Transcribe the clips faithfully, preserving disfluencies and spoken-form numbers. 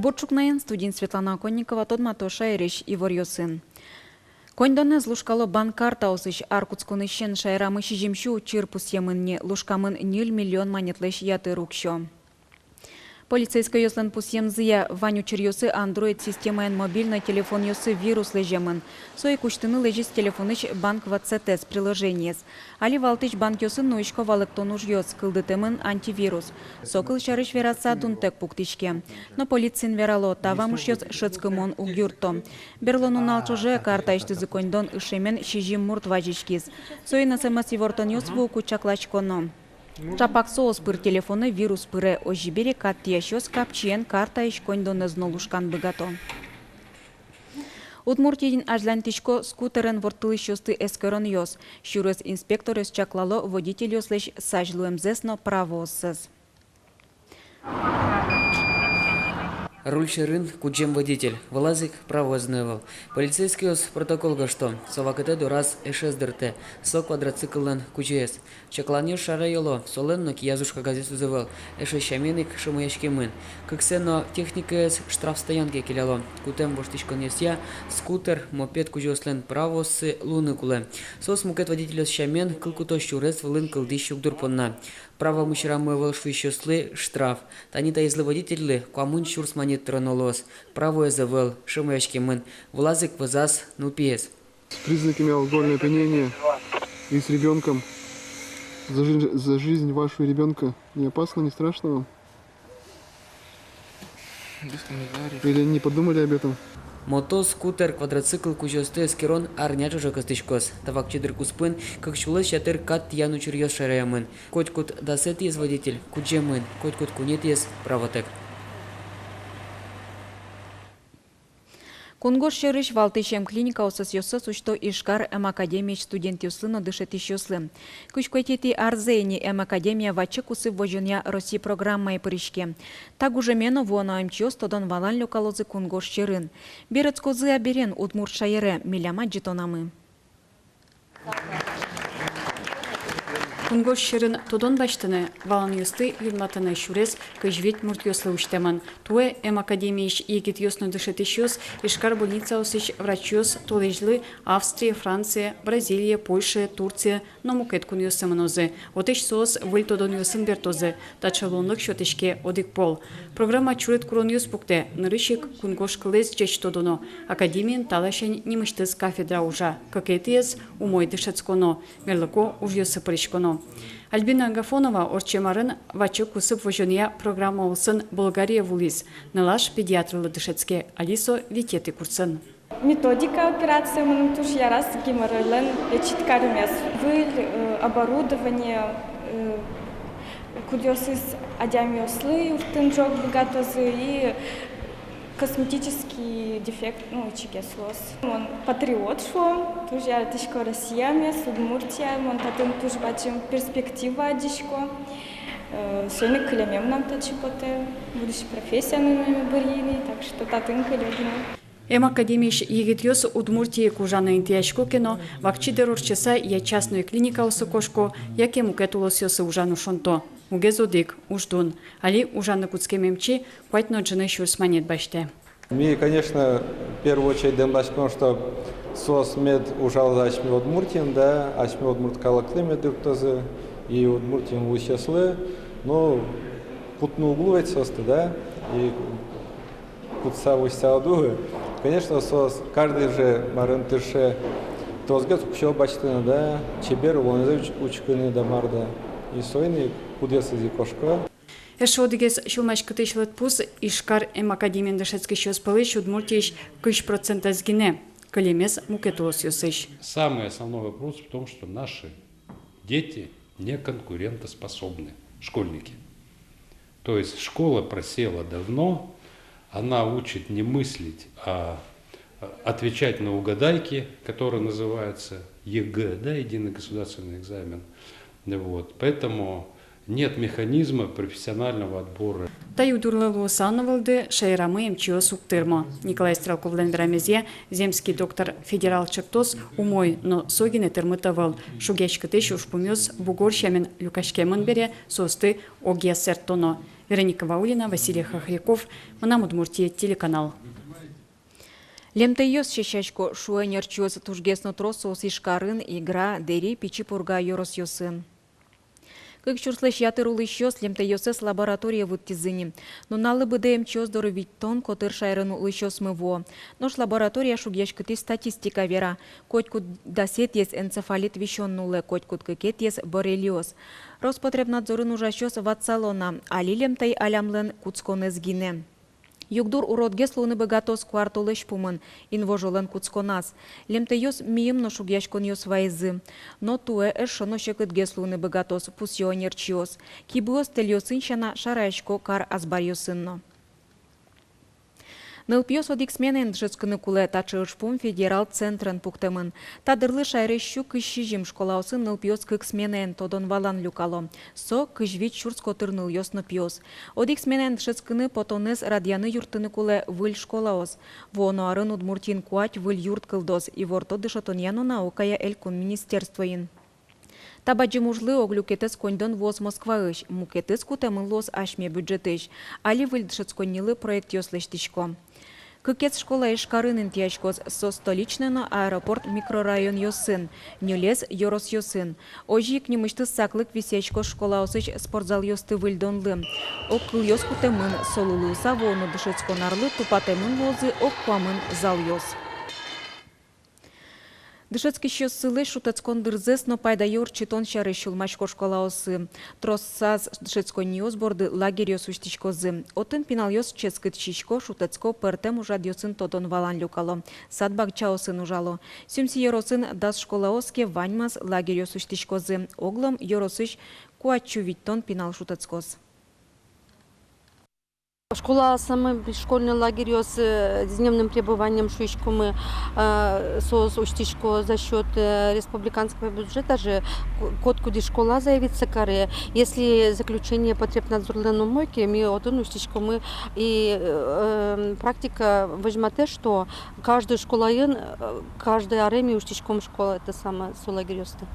Бур ӵукнаен, студиын Светлана Оконникова. Тодмато шаерысь иворъёсын. Коньдонэз лушкало банк картаосысь. Ар кутсконысен шаерамы сизьым сю учыр пусъемын ни, лушкамын ньыль миллион манетлэсь ятыр уксё. Полицейскойёслэн пусъемзыя, вань учыръёсы Android системаен мобильной телефонъёсы вирус лэземын. Со ик усьтыны лэзиз телефонысь «Банк в отцетэз» приложениез. Али валтӥсь банкъёсын нуисько валэктон ужъёс, кылдытэмын антивирус. Со, кылсярысь вераса, дунтэк пуктӥське. Но полициын верало, та вамышъёс шӧдскымон уг юртто. Берло нунал ӵоже картаысьтызы коньдон ышемен сизьым мурт вазиськиз. Соин СМС ивортонъёс вуыку чакласьконо. Ӵапак соос пыр телефонэ вирус пыре. Озьы бере, кат тӥясьёс капчиен картаысь коньдонэз но лушкан быгато. Удмуртиын азьланьтӥсько скутерен ворттылӥсьёсты эскеронъёс. Сюрес инспекторъёс чаклало водительёслэсь сазь луэмзэс но правооссэс. Руль сьӧрын кудӟем водитель, вылаз ик правоез но ӧвӧл. Полицейскойёс протокол гожто, со вакытэ дораз эшез дыртэ, со квадроцикллэн кузёез. Чакланъёс шараяло, солэн но кияз ужкагазъёсыз ӧвӧл, эшез сямен ик шӧмояськемын. Кыксэ но техникаез штрафстоянкае келяло. Кутэм воштӥськонъёсъя скутер, мопед кузёослэн правооссы луыны кулэ. Соос мукет водительёс сямен кыл куто сюрес вылын кылдӥсь югдур понна. Право мусьырамы ӧвӧл шуисьёслы штраф. Тани таизлы водительлы куамын сюрс манет тыроно луоз. Правоез ӧвӧл, шӧмояськемын, вылаз ик вӧзаз нылпиез. С признаками алкогольного опьянения и с ребёнком. За жи-, за жизнь вашего ребёнка не опасно, не страшно вам? Без комментариев. Или не подумали об этом? Мото, скутер, квадроцикл кузёосты эскерон арня ӵоже кыстӥськоз. Та вакчи дыр куспын кык сюлэсь ятыр кат тӥян учыръёс шараямын. Котькуд дасэтӥез водитель кудӟемын, котькуд куинетӥез правотэк. Кунгож сьӧрысь валтӥсь эм клиникаос ӧсъёссэс усьто Ижкар эм академиысь студентъёслы но дышетӥсьёслы. Кызь куатетӥ арзэ ини эм академия «Ваче кусып возёнъя» Россиысь программае пыриське. Та гужеме но вуоно эмчиос тодон-валан люкалозы кунгож сьӧрын. Берытскозы-а берен удмурт шаере, милям адӟытонамы. Кунгож сьӧрын тодон басьтыны, валанъёсты юнматыны сюрес кызь вить муртъёслы усьтэмын. Туэ эм академиысь егитъёс но дышетӥсьёс, Ижкар больницаосысь врачъёс толэзьлы Австрие, Францие, Бразилие, Польшае, Турцие но мукет кунъёсы мынозы. Отысь соос выль тодонъёсын бертозы. Таӵе луонлык сётӥське одӥг пол. Программа чурыт куронъёс пуктэ, нырысь ик кунгож кылэз ӟеч тодоно. Академиын та ласянь нимысьтыз кафедра ужа. Кыкетӥез — умой дышетсконо, мерлыко ужъёсы пыриськоно. Альбина Агафонова ортчем арын «Ваче кусып возёнъя» программаосын Болгарие вуылӥз, нылаш педиатрлы дышетске, али со витетӥ курсын. Методика операция мыным туж яраз, геморройлэн лечить каремез. Выль, э, оборудование, э, кудъёсыз адямиослы юрттыны ӝог быгатозы, и косметический дефект, ну, ичигес луоз. Мон патриот шуом, туж яратӥсько Россиямес, Удмуртия, мон татын туж бадӟым перспектива адӟисько. Э, соин ик кылеме мынам татчы потэ, будущий профессия нуныме бырйыны, так что татын кылё гинэ. Эм академиысь егитъёс Удмуртие ик ужаны интыясько ке но, вакчи дыр ортчыса я частной клиникаосы кошко, яке мукет улосъёсы ужаны шонто. Мугез одӥг — уждун. Али ужаны кутскем эмчи куать но ӝыны сюрс манет басьтэ. Ми, конечно, в первую очередь дэмласьком, чтоб соос мед ужалозы асьме Удмуртиын, да, асьме удмурт калыклы мед юрттозы и Удмуртиын улӥсьёслы, ну, кутыны уг луы ведь соосты, да, и кутса возьса уд луы. Конечно, соос каждый же марын тырше тросгес уксё басьтыны, да, чебер улонзэ уч-, учкыны да мар да. И соин ик кудъёсыз ик кошко. Эшшо одӥгез сюлмаськытӥсь лыдпус: Ижкар эм академиын дышетскисьёс пӧлысь Удмуртиысь кызь процентэз гинэ кылемез мукет улосъёсысь. Самый основной вопрос в том, что наши дети не конкурентоспособны, школьники. То есть школа просела давно, она учит не мыслить, а, а, отвечать на угадайки, которые называются ЕГЭ, да, единый государственный экзамен. Вот. Поэтому нет механизма профессионального отбора. Та югдурлы луыса но, вылды, шаерамы эмчиос уг тырмо. Николай Стрелковлэн верамезъя, «Земский доктор» федерал чектос умой, но со гинэ тырмыт ӧвӧл. Шугъяськытӥсь ужпумъёс бугор сямен люкаськемын бере, соосты огъя сэрттоно. Вероника Ваулина, Василий Хохряков, «Мынам Удмуртие» телеканал. Лемтэйёс сесясько, шуо ӧнерчиос. Тужгес но трос соос Ижкарын, Игра, Дэри, Пичи Пурга ёросъёсын. Кык сюрслэсь ятыр улӥсьёс лемтэйёссэс лабораторие вуттӥзы ни. Нуналлы быдэ эмчиос доры витьтон котыр шаерын улӥсьёсмы вуо. Нош лаборатория шугъяськытӥсь статистика вера: котькуд дасэтӥез энцефалит висён нуллэ, котькуд кыкетӥез — боррелиоз. Роспотребнадзорын ужасьёс ватсало на: али лемтэй алямлэн кутсконэз гинэ. Югдур уродгес луыны быгатоз куартолэзь пумын, инвожолэн кутсконаз. Лемтэйёс мийым но шугъяськонъёс вайизы. Но туэ эшшо но секытгес луыны быгатоз, пусъё ӧнерчиос. Кибыос тэльёсын сяна шараясько кар азбаръёсын но. Нылпиос одӥг сменаен дышетскыны кулэ. Таӵе ужпум федерал центрен пуктэмын. Та дырлы шаерысь сю кызь сизьым школаосын нылпиос кык сменаен тодон-валан люкало. Со кызь вить сюрс котыр нылъёс но пиос. Одӥг сменаен дышетскыны потонэз радъяны юрттыны кулэ выль школаос. Вуоно арын Удмуртиын куать выль юрт кылдоз, иворто дышетонъя но наукая элькун министерствоын. Та бадӟым ужлы ог люкетэз коньдон вуоз Москваысь, мукетыз кутэмын луоз асьме бюджетысь. Али выль дышетсконнилы проектъёс лэсьтӥсько. Кыкез школа Ижкарын интыяськоз, со Столичной но Аэропорт микрорайонъёсын, ньылез — ёросъёсын. Озьы ик нимысьтыз саклык висъяськоз школаосысь спортзалъёсты выльдонлы. Огкылъёс кутэмын, солы луыса вуоно дышетскон арлы тупатэмын луозы ог куамын залъёс. Дышетскисьёссылэсь шутэтскон дырзэс но пайдаё ортчытон сярысь сюлмасько школаосы. Тросаз дышетсконниос борды лагерьёс усьтӥськозы. Отын пиналъёс ческыт сисько, шутэтско, пӧртэм ужрадъёсын тодон-валан люкало, сад-бакчаосын ужало. Сюмси ёросын дас школаос ке, ваньмаз лагерьёс усьтӥськозы. Оглом ёросысь куать сю витьтон пинал шутэтскоз. Школаосамы школьный лагерьёс, э, с дневным пребыванием шуиськомы, э, соос усьтӥсько за счёт, э, республиканского бюджета же, ко-, котькудӥз школа заявиться каре. Если заключение потребнадзорлэн умой ке, ми отын усьтӥськомы. И, э, практика возьматэ, что каждый школаын, э, каждый аре ми усьтӥськом школа, это самое, со лагерьёсты.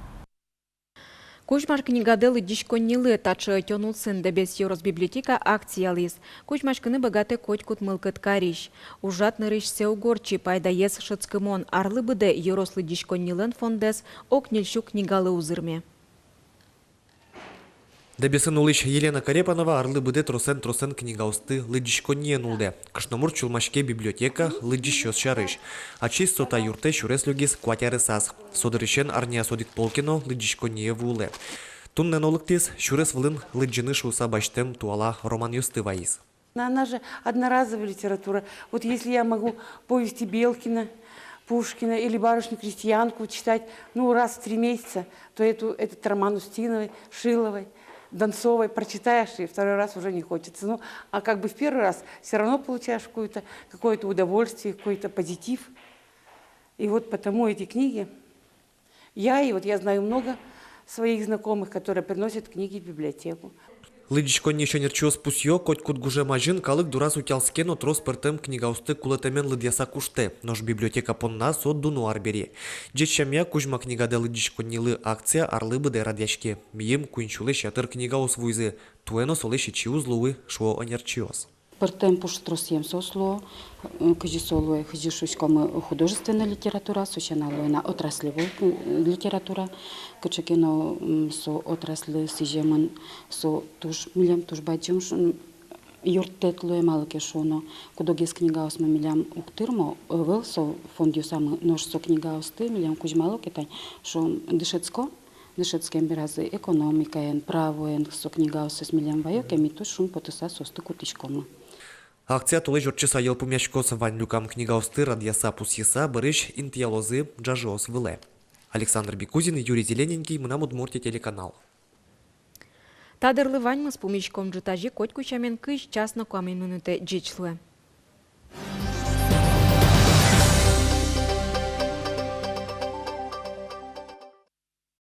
«Кузьмаш книгадэ лыдӟиськоннилы». Таӵе ӧтён улсын Дэбес ёрос библиотека акция ялӥз. Кузьмаськыны быгатэ котькуд мылкыд карись. Ужрад нырысьсэ уг ортчы, пайдаез шӧдскымон. Арлы быдэ ёрос лыдӟиськоннилэн фондэз ог ньыль сю книгалы узырме. Дэбесын улӥсь Елена Корепанова арлы быдэ тросэн-тросэн книгаосты лыдӟиськонние нуллэ. Кышномурт сюлмаське библиотека, лыдӟисьёс сярысь. Ачиз со та юртэ сюрес лёгиз куать аресаз. Со дырысен арняяз одӥг пол ке но лыдӟиськонние вуылэ. Туннэ но лыктӥз, сюрес вылын лыдӟыны шуыса басьтэм туала романъёсты вайиз. Она же одноразовая литература. Вот если я могу повести Белкина, Пушкина или «Барышню-крестьянку» читать, ну, раз в три месяца, то эту, этот роман Устиновой, Шиловой, Донцовой прочитаешь, и второй раз уже не хочется. Ну, а как бы в первый раз всё равно получаешь какое-то, какое-то удовольствие, какой-то позитив. И вот потому эти книги я, и вот я знаю много своих знакомых, которые приносят книги в библиотеку. Лыдӟиськонниысь ӧнерчиос пусъё, котькуд гужем азьын калык дораз утялтске но трос пӧртэм книгаосты кулэтэмен лыдъяса куштэ. Нош библиотека понна со дуно арбери. Ӟеч сямъя «Кузьма книгадэ лыдӟиськоннилы» акция арлы быдэ радъяське. Мийым куинь сюлэсь ятыр книгаос вуизы. Туэ но солэсь ичи уз луы, шуо ӧнерчиос. Пӧртэм пуштросъем соос луо, э, кызьы со луэ, кызьы шуиськомы, художественной литература, со сяна луэ на отраслевой, э, литература, кыӵе ке но, м, со отрасльлы сӥземын, со туж, милем туж бадӟым ш-, м, юрттэт луэ, малы ке шуоно, куд-огез книгаосмы милям уг тырмо, ӧвӧл со фондъёсамы, нош со книгаосты милем кузьмало ке тань, шуом, дышетско, дышетскем беразы экономикаен, правоен со книгаоссэс милем ваё ке, ми туж шумпотыса соосты кутӥськомы. Акция толэзь ортчыса йылпумъяськоз. Вань люкам книгаосты радъяса, пусйыса, бӧрысь интыялозы ӝажыос вылэ. Александр Бекузин, Юрий Зелененький, «Мынам Удмуртие» телеканал. Та дырлы ваньмыз. Пумиськом ӝытазе котьку сямен кызь час но куамын минутэ. Ӟеч луэ.